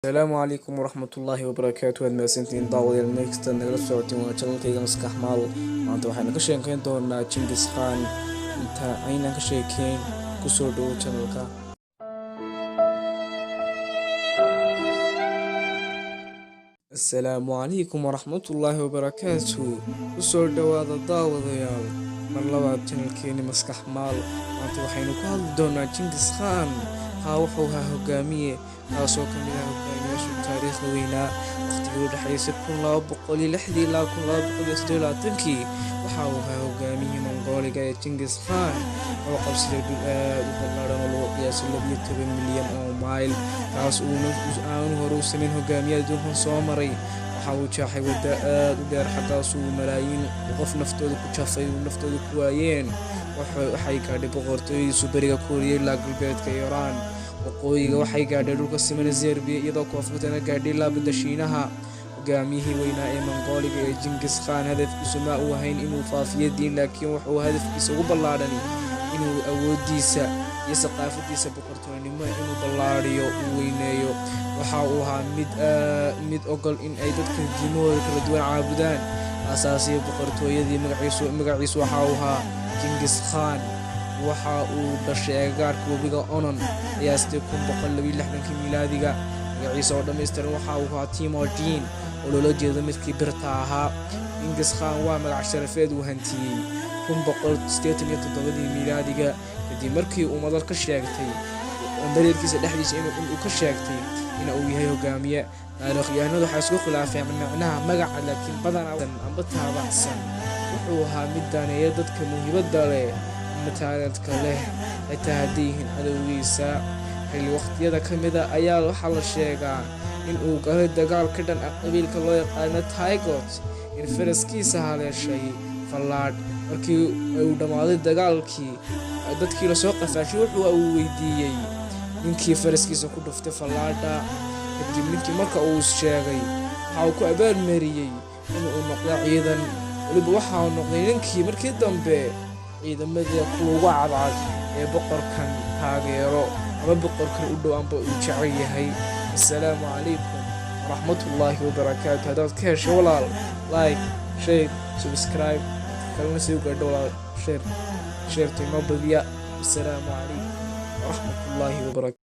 Asalaamu calaykum waraxmatullaahi wabarakaatu. Waad mahadsantihiin, daawadayaal. Next nagala socotiin waa channelkayga Maskax Maal. Maanta waxaynu ka sheekeyn doonaa Genghis Khan. Inta aynan ka sheekeyn, kusoo dhowo channelka. Asalaamu calaykum waraxmatullaahi wabarakaatu. Kusoo dhowaada, daawadayaal, mar labaad channelkeeni Maskax Maal. Maanta waxaynu ka hadli doonaa Genghis Khan. Haa, wuxuu ahaa hogaamiye kaasoo ka mid ah hogaamiyaasha taariikhda weynaa. Waqtigii u dhexeysay 1206dii ilaa 1228kii waxa uu ahaa hogaamiyihii Mongooliga ee Genghis Khan, oo qabsaday dhul aad u ballaadhan oo lagu qiyaasay 12 milyan oo mayl, taas uuna aanu hore u samayn hogaamiye adduunkan soo maray. Waxa uu jeexay waddo aad u dheer, xaggaas uu malaayiin qof naftooda ku jafay, uu naftooda ku waayeen. Waxay gaadhay boqortooyadiisu beriga Kuuriya ilaa galbeedka Iiraan, waqooyiga waxay gaadhay dhulka simana Serbiya, iyadoo koonfurtana gaadhay ilaa badda Shiinaha. Hogaamiyihii weynaa ee Mongooliga ee Genghis Khan hadafkiisu ma uu ahayn inuu faafiyo diin, laakiin wuxuu hadafkiisa ugu ballaadhani inuu awoodiisa iyo saqaafadiisa boqortoonimo inuu ballaadhiyo, uu weyneeyo. Waxa uu ahaa mid ogol in ay dadka diimahooda kala duwan caabudaan. Aasaasiya boqortooyadii magaciisu waxa uu ahaa Genghis Khan. Waxa uu dhashay agagaarka webiga Onon qiyaastii 1162kii miilaadiga. Magaciisa oo dhammaystiran waxa uu ahaa Temujin, oo loola jeedo midkii birta ahaa. Genghis Khan waa magac sharafeed uu hantiyey 1187dii miilaadiga, kadib markii uu madal ka sheegtay dareerkiisa dhexdiisa inuu ka sheegtay in uu yahay hogaamiye. Taariikhyahanadu waxay isku khilaafeen macnaha magaca, laakiin badanaa amba taabacsan wuxuu ahaa mid daneeya dadka muhiibadda leh ama taalantka leh, xitaa hadday yihiin cadowgiisa. Xilli waqtiyada ka mida ayaa waxaa la sheegaa in uu galay dagaal ka dhan ah qabiilka loo yaqaano Taigot, in faraskiisa haleeshay fallaadh. Markii uu dhammaaday dagaalkii, dadkii lasoo qafaashay wuxuu uu weydiiyey ninkii faraskiisa ku dhuftay fallaadha. Kadib ninkii marka uu sheegay, waxa uu ku abaalmariyey inuu noqdo ciidan. Weliba waxa uu noqday ninkii markii dambe ciidamada kuwa ugu cadcad ee boqorkan taageero ama boqorkan u dhow amba uu jecel yahay. Assalaamu calaykum waraxmatullaahi wabarakaatu. Haddaad ka heshay, walaal, like, share, subscribe, kalena sii gaadho, walaal. Share, shareta inoo badiya. Assalaamu calaykum waraxmatullaahi wabarakatu.